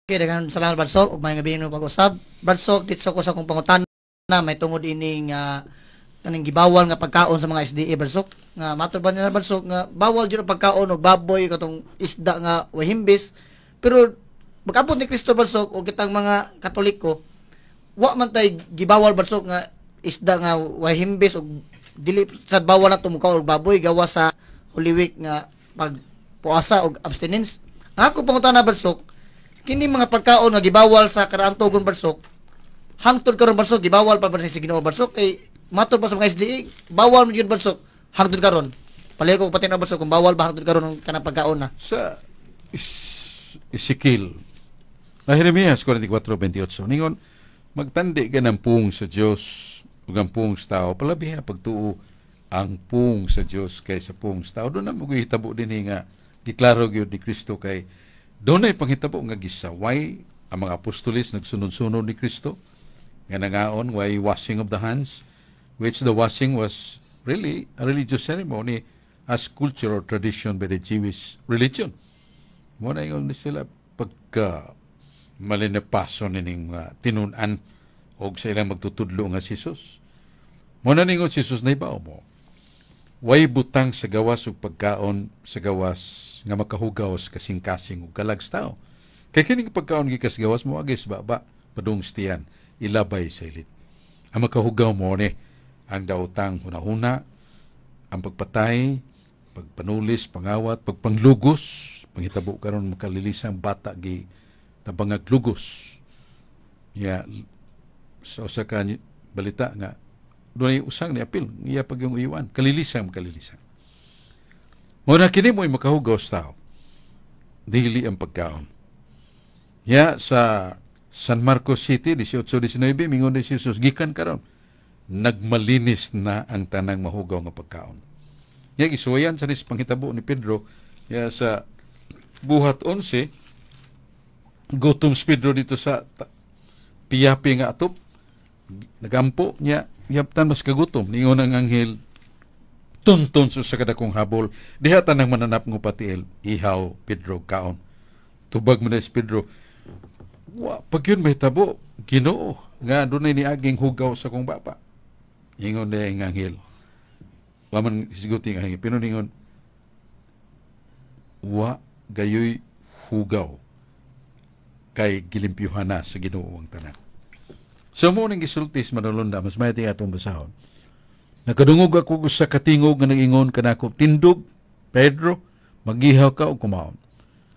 Okay, daghan salamat, Brad Sok, ug maayong gabii no pag-usab. Brad Sok, dito ko sa akong pangutana may tungod ining kaning gibawal nga pagkaon sa mga SDA, Brad Sok. Nga matod ba nila, Brad Sok, nga bawal jud ang pagkaon og baboy, katong isda nga way himbis. Pero pag-abot ni Kristo, Brad Sok, og kitang mga Katoliko, wa man tay gibawal, Brad Sok, nga isda nga way himbis og dili sad bawal na tumukaon og baboy gawa sa Holy Week nga pagpuasa og abstinence. Ang ako pangutana, Brad Sok, kini mga pagkaon nga gibawal sa karaang tugon, Brad Sok, hangtod karon, Brad Sok, gibawal pa ba sa Ginoo, Brad Sok? Kay matod pa sa mga SDA, bawal man gyud, Brad Sok, hangtod karon. Palayo ko pati na, Brad Sok, kung bawal ba hangtod karon ang kanang pagkaon na. Sa Ezekiel na Jeremias 44:28 ningon, "Magtandi ka ng pung sa Dios ug ang pung sa tao, palabi na pagtuo ang pung sa Dios kaysa pung sa tao." Doon na mo gihitabo dinhi nga giklaro gyud ni Kristo kay doon ay panghitabo nga gisaway ang mga apostoles nagsunod-sunod ni Kristo nga nangaon way washing of the hands, which the washing was really a religious ceremony as culture or tradition by the Jewish religion. Mo na ingon ni sila pagka malinapaso nining mga tinun-an og sa ilang magtutudlo nga si Jesus. Mo na ningon si Jesus, "Nahibaw mo, way butang sa gawas ug pagkaon sa gawas nga makahugaw sa kasing-kasing ug kalag sa tao. Kay kining pagkaon gikas gawas mo agis baba padung sa tiyan, ilabay sa ilit. Ang makahugaw mo ni ang daotang hunahuna, ang pagpatay, pagpanulis, pangawat, pagpanglugos." Panghitabo karon makalilisang bata gi tabangag lugos. Ya sa usa ka balita nga dunay usang ni apil iya pag yung uyuan kalilisang kalilisan. Mo na kini mo'y makahugaw sa tao, dili ang pagkaon. Ya sa San Marcos City 18:19 mingon ni Jesus, "Gikan karon nagmalinis na ang tanang mahugaw nga pagkaon." Ya gisuwayan sa nis panghitabo ni Pedro ya sa Buhat 11, gutom si Pedro dito sa piyapi nga atop, nagampo niya, yaptan mas kagutom. Ningon ang anghel, "Tunton sa kadakong habol diha tanang mananap ngo patiil, ihaw Pedro kaon." Tubag mo na si Pedro, "Wa pag yun mahitabo, Ginoo, nga dunay niaging hugaw sa kong baba." Ingon na ang anghel, wa man siguti ang anghel, pero ningon, "Wa gayoy hugaw kay gilimpyuhan na sa Ginoo ang tanan." So mo ning gisulti sa Manulunda, mas may atong basahon. "Nakadungog ako sa katingog nga nag-ingon kanako, 'Tindog, Pedro, magihaw ka og kumaon.'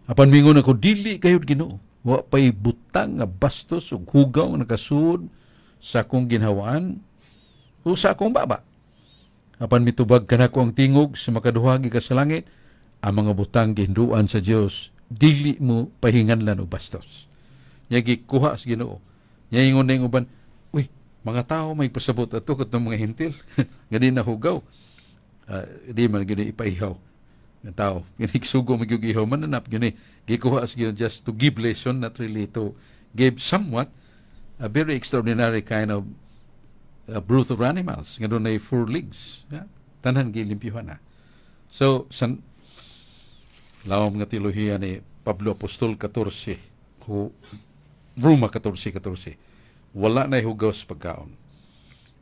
Apan mingon ako, 'Dili kayod, Ginoo. Wa pay butang nga bastos ug hugaw nga nakasuod sa akong ginhawaan o sa akong baba.' Apan mitubag kanako ang tingog sa makaduha gikan sa langit, 'Ang mga butang gihinduan sa Dios, dili mo pahinganlan og bastos.'" Nya gikuha sa Ginoo. Nya ingon na yung uban, "Uy, mga tao may pasabot ato katong mga Hentil nga di nahugaw." Di man gini ipaihaw nga tao. Gini sugo magyug ihaw mananap gini gikuha sa Ginoo just to give lesson, not really to give somewhat a very extraordinary kind of broth of animals nga dunay four legs. Yeah? Tanan gilimpyuhan na. So, san lawom nga teolohiya ni Pablo Apostol 14 hu Roma 14:14, wala na hugaw sa pagkaon.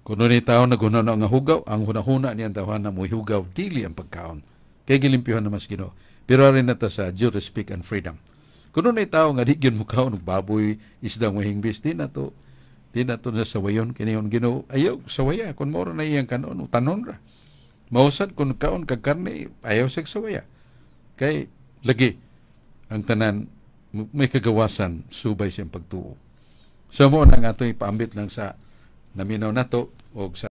Kung ni tao naghunahuna nga hugaw, ang hunahuna niyang tawhan na mo hugaw, dili ang pagkaon. Kay gilimpyuhan naman sa Ginoo. Pero arin na ta sa due respect and freedom. Kung ni tao nga di gyud mo kaon og baboy, isda mo hingbis, di na to na sawayon kini ang Ginoo. Ayaw sawaya kung mao ra na iyang kanon, tanon ra. Mausad kung kaon kag karne, ayaw sa sawaya. Kay lagi ang tanan may kagawasan subay siyang pagtuo. So mo na nga ito ipaambit lang sa naminaw nato og sa